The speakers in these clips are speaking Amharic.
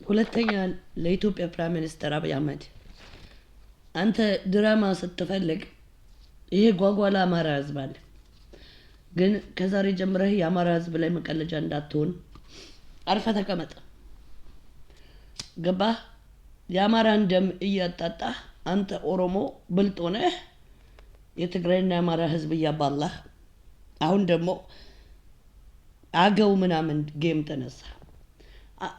ሁለተኛ ለኢትዮጵያ Prime Minister አብይ አህመድ፣ አንተ ድራማ ስትፈልግ ይሄ ጓጓላ አማራ ህዝብ አለ። ግን ከዛሬ ጀምረህ የአማራ ህዝብ ላይ መቀለጃ እንዳትሆን አርፈህ ተቀመጥ። ገባህ? የአማራን ደም እያጣጣህ አንተ ኦሮሞ ብልጥ ሆነህ የትግራይና የአማራ ህዝብ እያባላህ አሁን ደግሞ አገው ምናምን game ተነሳ።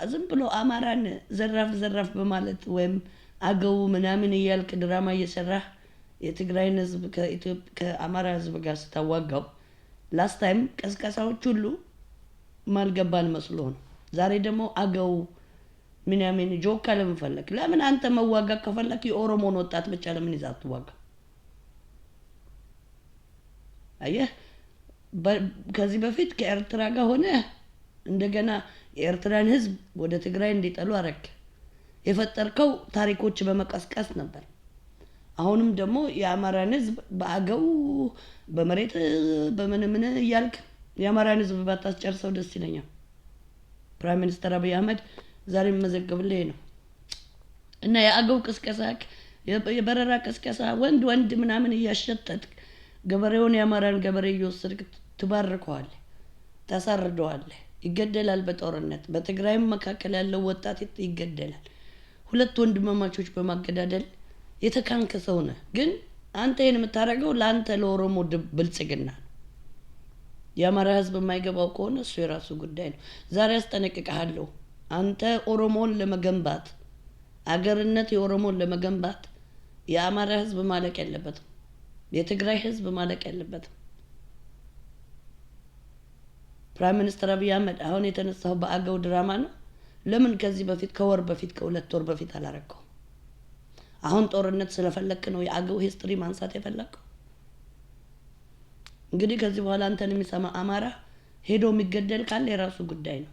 ዝም ብሎ አማራን ዘራፍ ዘራፍ በማለት ወይም አገው ምናምን እያልክ ድራማ እየሰራህ የትግራይን ህዝብ ከአማራ ህዝብ ጋር ስታዋጋው last time ቀስቀሳዎች ሁሉ ማልገባን መስሎ ነው። ዛሬ ደግሞ አገው ምናምን joke ለምን ፈለክ? ለምን አንተ መዋጋት ከፈለክ የኦሮሞን ወጣት ብቻ ለምን ይዛ አትዋጋ? አየህ፣ ከዚህ በፊት ከኤርትራ ጋር ሆነ እንደገና የኤርትራን ህዝብ ወደ ትግራይ እንዲጠሉ አረክ። የፈጠርከው ታሪኮች በመቀስቀስ ነበር። አሁንም ደግሞ የአማራን ህዝብ በአገው በመሬት በምንምን እያልክ የአማራን ህዝብ ባታስጨርሰው ደስ ይለኛል። Prime Minister አብይ አህመድ፣ ዛሬ የምመዘግብልህ ይሄ ነው። እና የአገው ቅስቀሳ፣ የበረራ ቅስቀሳ፣ ወንድ ወንድ ምናምን እያሸተትክ ገበሬውን የአማራን ገበሬ እየወሰድክ ትባርከዋለህ፣ ታሳርደዋለህ። ይገደላል በጦርነት። በትግራይም መካከል ያለው ወጣት ይገደላል። ሁለት ወንድማማቾች በማገዳደል የተካንክ ሰው ነህ። ግን አንተ ይህን የምታደርገው ለአንተ ለኦሮሞ ብልጽግና ነው። የአማራ ህዝብ የማይገባው ከሆነ እሱ የራሱ ጉዳይ ነው። ዛሬ አስጠነቅቅሃለሁ። አንተ ኦሮሞን ለመገንባት፣ አገርነት የኦሮሞን ለመገንባት የአማራ ህዝብ ማለቅ የለበትም። የትግራይ ህዝብ ማለቅ የለበትም። Prime Minister አብይ አህመድ፣ አሁን የተነሳው በአገው ድራማ ነው። ለምን ከዚህ በፊት ከወር በፊት ከ2 ወር በፊት አላረከው? አሁን ጦርነት ስለፈለክ ነው የአገው history ማንሳት የፈለግከው? እንግዲህ ከዚህ በኋላ አንተን የሚሰማ አማራ ሄዶ የሚገደል ካለ የራሱ ጉዳይ ነው።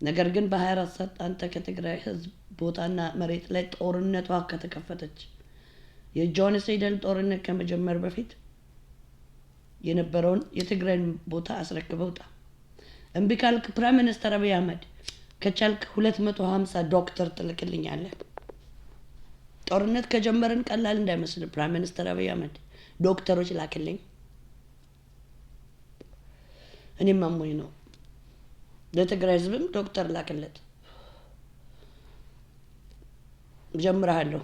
ነገር ግን በ24 ሰዓት አንተ ከትግራይ ህዝብ ቦታና መሬት ላይ ጦርነቷ ከተከፈተች የ genocidal ጦርነት ከመጀመር በፊት የነበረውን የትግራይን ቦታ አስረክበህ ውጣ። እምቢ ካልክ Prime Minister አብይ አህመድ፣ ከቻልክ 250 ዶክተር ትልክልኛለህ። ጦርነት ከጀመርን ቀላል እንዳይመስል Prime Minister አብይ አህመድ፣ ዶክተሮች ላክልኝ። እኔም አሞኝ ነው። ለትግራይ ህዝብም ዶክተር ላክለት። ጀምረሃለሁ።